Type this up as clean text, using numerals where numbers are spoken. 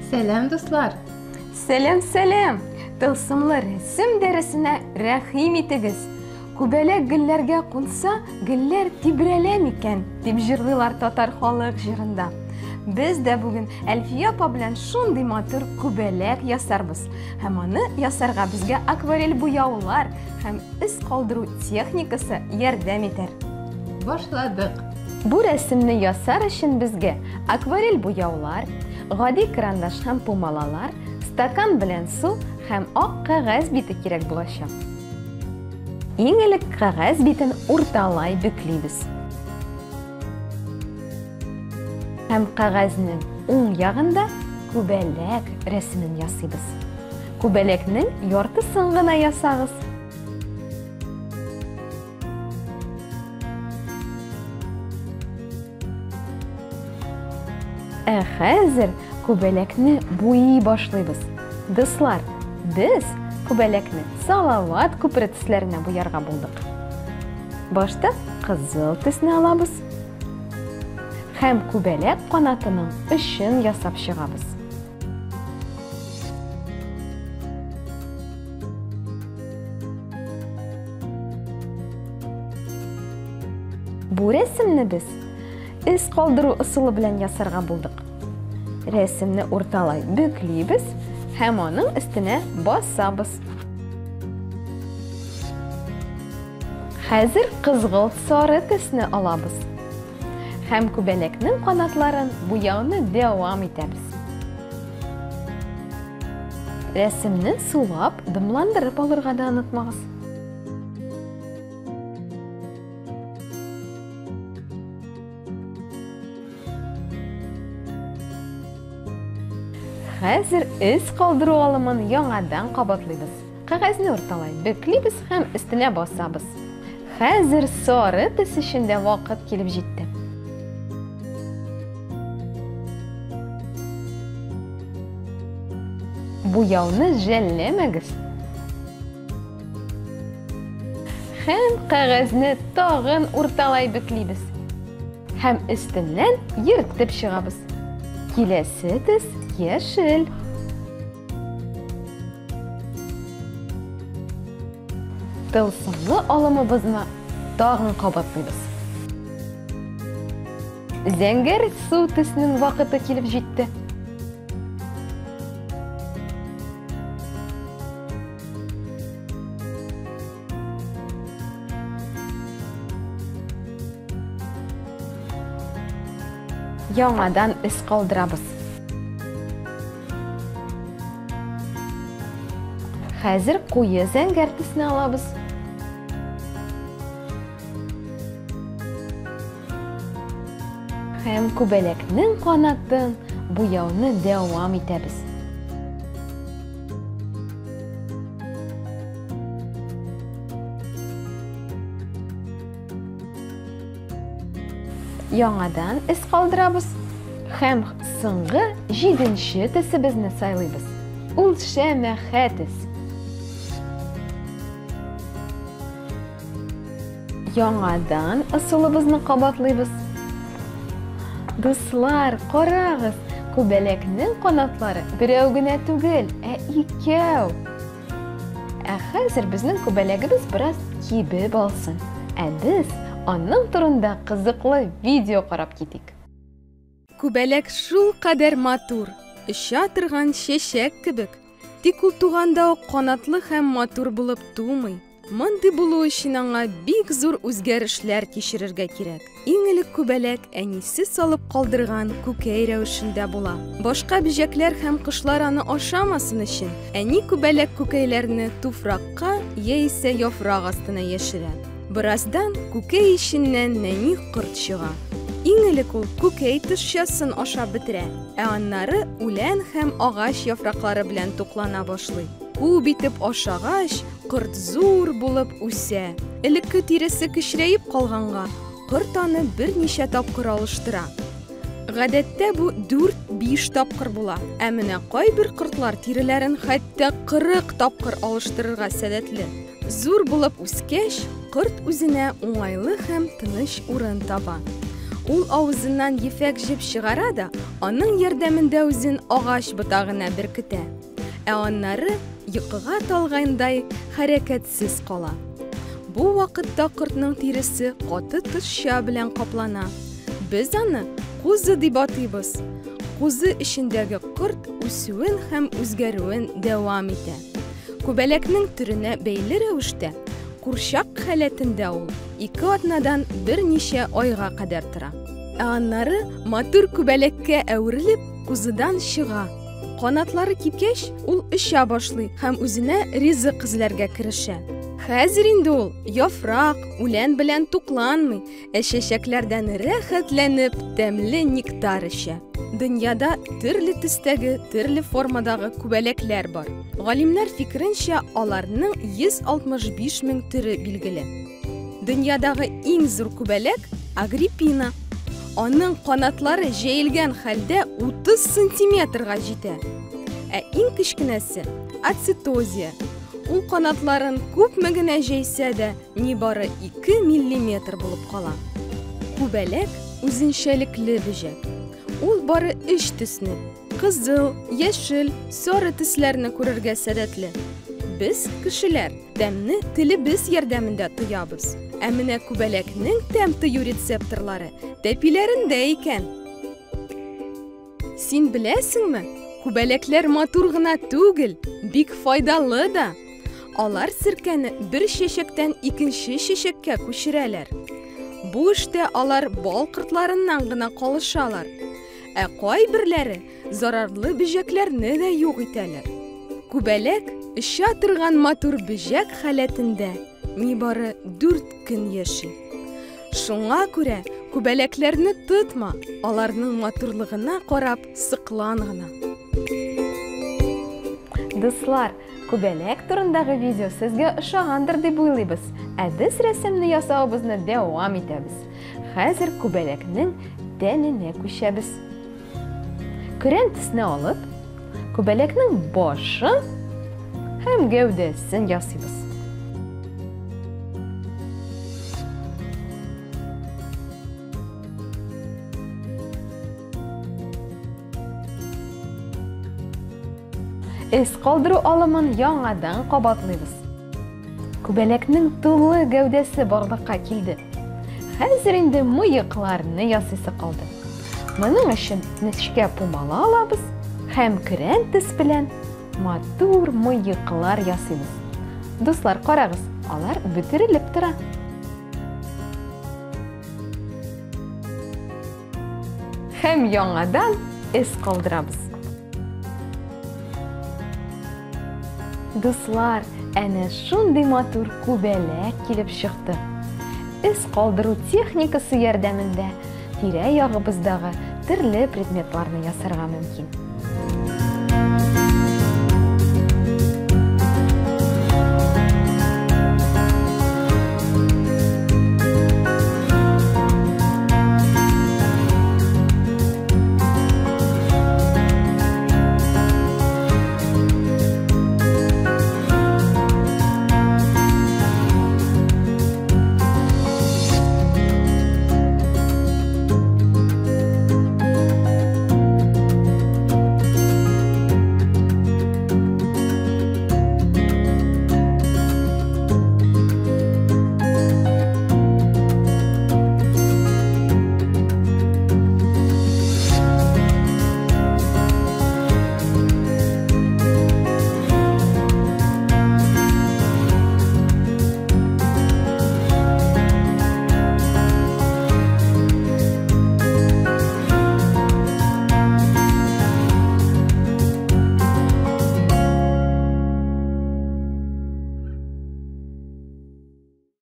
Сәлам, дуслар! Сәлам, сәлам! Тылсымлы рәсем дәресенә рәхим итегез! Күбәләк гөлләргә кунса, гөлләр тибрәлә микән, дип җырлыйлар татар халык җырында. Без дә бүген Әлфия апа белән шундый матур күбәләк ясарбыз. Һәм аны ясарга безгә акварель буяулар һәм эз калдыру техникасы ярдәм итәр. Башладык. Бу рәсемне ясар өчен безгә акварель буяулар, гади карандаш һәм пумалалар, стакан белән су һәм ак кәгазь бите кирәк булачак. Иң элек кәгазь битен урталай бөклибез. Һәм кәгазьнең уң ягында күбәләк рәсемен ясыйбыз. Күбәләкнең яртысын гына ясагыз. Ә хәзер күбәләкне буйый башлыйбыз. Дуслар, без күбәләкне салават күпере төсләренә буярга булдык. Башта кызыл төсне алабыз һәм күбәләк канатының очын ясап чыгабыз. Бу рәсемне без эз калдыру ысулы белән ясарга булдык. Рәсемне урталай бөклибез һәм аның өстенә басабыз. Хәзер кызгылт сары төсне алабыз. Һәм күбәләкнең канатларын буяуны дәвам итәбез. Рәсемне сулап, дымландырып алырга да онытмагыз. Хәзер эз калдыру алымын яңадан кабатлыйбыз. Кәгазьне урталай бөклибез һәм өстенә басабыз. Хәзер сары төс өчен дә вакыт килеп җитте. Буяуны жәлләмәгез. Һәм кәгазьне тагын урталай бөклибез. Һәм өстеннән йөртеп чыгабыз. Киләсе төс яшел. Тылсымлы алымыбызны тагын кабатлыйбыз. Зәңгәр су төснең вакыты килеп җитте. Яңадан эз калдырабыз. Хәзер куе зәңгәр төсне алабыз. Һәм күбәләкнең канатын буяуны дәвам итәбез. Яңадан эз калдырабыз һәм соңгы җиденче төсебезне сайлыйбыз. Ул шәмәхә төс. Яңадан ысулыбызны кабатлыйбыз. Дуслар, карагыз, күбәләкнең канатлары берәү генә түгел, ә икәү. Ә хәзер безнең күбәләгебез бераз кибеп алсын. Ә без аның турында кызыклы видео карап китик. Күбәләк шулкадәр матур, оча торган чәчәк кебек. Тик ул туганда ук канатлы һәм матур булып тумый. Мондый булу өчен аңа бик зур үзгәрешләр кичерергә кирәк. Иң элек күбәләк әнисе салып калдырган күкәй рәвешендә була. Башка бөҗәкләр һәм кошлар аны ашамасын өчен, әни күбәләк күкәйләрне туфракка яисә яфрак астына яшерә. Бераздан күкәй эченнән нәни корт чыга. Иң элек ул күкәй тышчасын ашап бетерә, ә аннары үлән һәм агач яфраклары белән туклана башлый. Күп итеп ашагач, корт зур булып үсә. Элекке тиресе кечерәеп калганга, корт аны берничә тапкыр алыштыра. Гадәттә бу 4-5 тапкыр була. Ә менә кайбер кортлар тиреләрен хәтта 40 тапкыр алыштырырга сәләтле. Зур булып үскәч, корт үзенә уңайлы һәм тыныч урын таба. Ул авызыннан ефәк җеп чыгара да, аның ярдәмендә үзен агач ботагына беркетә. Ә аннары йокыга талгандай хәрәкәтсез кала. Бу вакытта кортның тиресе каты тышча белән каплана. Без аны кузы дип атыйбыз. Кузы эчендәге корт үсүен һәм үзгәрүен дәвам итә. Күбәләкнең төренә бәйле рәвештә, курчак халәтендә ул 2 атнадан берничә айга кадәр тора. Ә аннары матур күбәләккә әверелеп, кузыдан чыга. Канатлары кипкәч, ул оча башлый һәм үзенә ризык эзләргә керешә. Хәзер инде ул яфрак, үлән белән тукланмый, ә чәчәкләрдән рәхәтләнеп тәмле нектар эчә. Дөньяда төрле төстәге, төрле формадагы күбәләкләр бар. Галимнәр фикеренчә, аларның 165 мең төре билгеле. Дөньядагы иң зур күбәләк Агриппина. Аның канатлары җәелгән хәлдә 30 сантиметрга җитә. Ә иң кечкенәсе ацетозия. Ул канатларын күпме генә җәйсә дә, нибары 2 миллиметр булып кала. Күбәләк үзенчәлекле бөҗәк. Ул бары өч төсне кызыл, яшел, сары төсләрне күрергә сәләтле. Без, кешеләр, тәмне телебез ярдәмендә тоябыз. Ә менә күбәләкнең тәм тою рецепторлары тәпиләрендә икән. Син беләсеңме, күбәләкләр матур гына түгел, бик файдалы да. Алар серкәне бер чәчәктән икенче чәчәккә күчерәләр. Бу эштә алар бал кортларыннан гына калышалар. Ә кайберләре зарарлы бөҗәкләрне дә юк итәләр. Күбәләк оча торган матур бөҗәк халәтендә нибары 4 көн яши. Шуңа күрә күбәләкләрне тотма, аларның матурлыгына карап сыклан гына. Дуслар, күбәләк турындагы видео сезгә ошагандыр дип уйлыйбыз. Ә без рәсемне ясавыбызны дәвам итәбез. Хәзер күбәләкнең тәненә күчәбез. Көрән төсне алып, күбәләкнең башын һәм гәүдәсен ясыйбыз. Эз калдыру алымын яңадан кабатлыйбыз. Күбәләкнең тулы гәүдәсе барлыкка килде. Хәзер инде мыекларны ясыйсы калды. Моның өчен нечкә пумала алабыз һәм көрән төс белән матур мыеклар ясыйбыз. Дуслар, карагыз, алар бөтерелеп тора. Һәм яңадан эз калдырабыз. Дуслар, әнә шундый матур күбәләк килеп чыкты. Эз калдыру техникасы ярдәмендә тирә-ягыбыздагы төрле предметларны ясарга мөмкин.